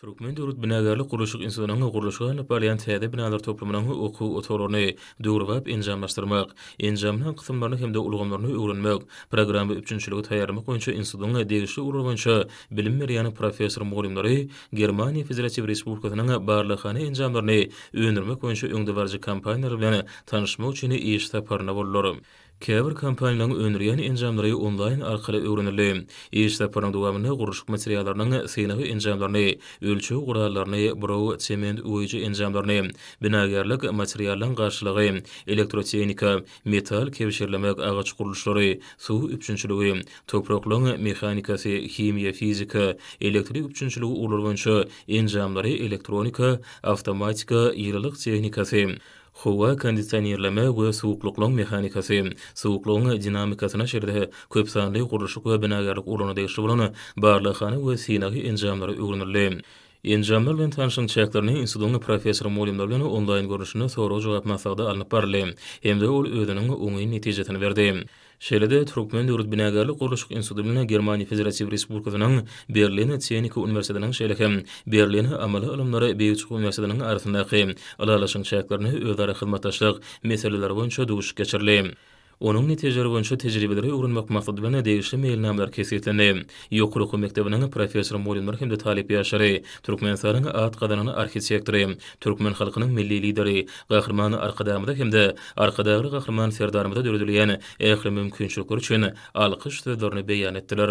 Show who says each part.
Speaker 1: Türkmen döwlet binagärlik-gurluşyk institutynyň gurluşygy alnyp barylýan täze binalar toplumynyň okuw otaglaryny döwrebap enjamlaşdyrmak, enjamlaryň kysymlaryny hem-de ulgamlaryny öwrenmek, programma üpjünçiligi taýýarlamak boýunça institutyň degişli ugurlar boýunça bilim berýän professor-mugallymlary Germaniýa Federatiw Respublikasynyň barlaghana enjamlaryny öndürmek boýunça öňdebaryjy kompaniýalary bilen tanyşmak üçin iş saparynda boldular. Käbir kompaniýalaryň öndürýän enjamlary onlaýn arkaly öwrenildi. Iş saparynyň dowamynda gurluşyk materiallarynyň synag enjamlaryny, ölçeg gurallaryny, buraw, sement üweýji enjamlaryny, binagärlik materiallaryň garşylygy, elektrotehnika, metal kebşirlemek, agaç gurluşlary, suw üpjünçiligi, topraklaryň mehanikasy, himiýa, fizika, elektrik üpjünçiligi ugurlary boýunça enjamlary, elektronika, awtomatika, ýylylyk tehnikasy, Howa kondisionirleme we suwuklyklaryň mehanikasy, suwuklygyň dinamikasyna şeýle-de köpsanly gurluşyk we binagärlik ugurlaryna degişli bolan barlaghana we synag enjamlary öwrenildi. Enjamlar bilen tanşyň çäklerinde institutyň professor-mugallymlary bilen onlaýn görnüşinde sorag-jogap maslahaty alnyp baryldy hem-de ol özüniň oňyn netijesini berdi. Şeýle-de Türkmen döwlet binagärlik-gurluşyk instituty bilen Germaniýa Federatiw Respublikasynyň Berlin tehniki uniwersitetiniň, şeýle hem Berlin amaly ylymlar beýik uniwersitetiniň arasyndaky Ylalaşygyň çäklerinde özara hyzmatdaşlyk meseleleri boýunça duşuşyk geçirildi. Onuň netijeleri boýunça tejribeleri öwrenmek maksady bilen degişli meýilnamalar kesgitlendi. Ýokary okuw mekdebiniň professor-mugallymlary hem-de talyp ýaşlary Türkmenistanyň at gazanan arhitektory, Türkmen halkynyň Milli Lideri Gahryman Arkadagymyza hem-de Arkadagly Gahryman Serdarymyza döredilýän ähli mümkinçilikler üçin alkyş sözlerini beýan etdiler.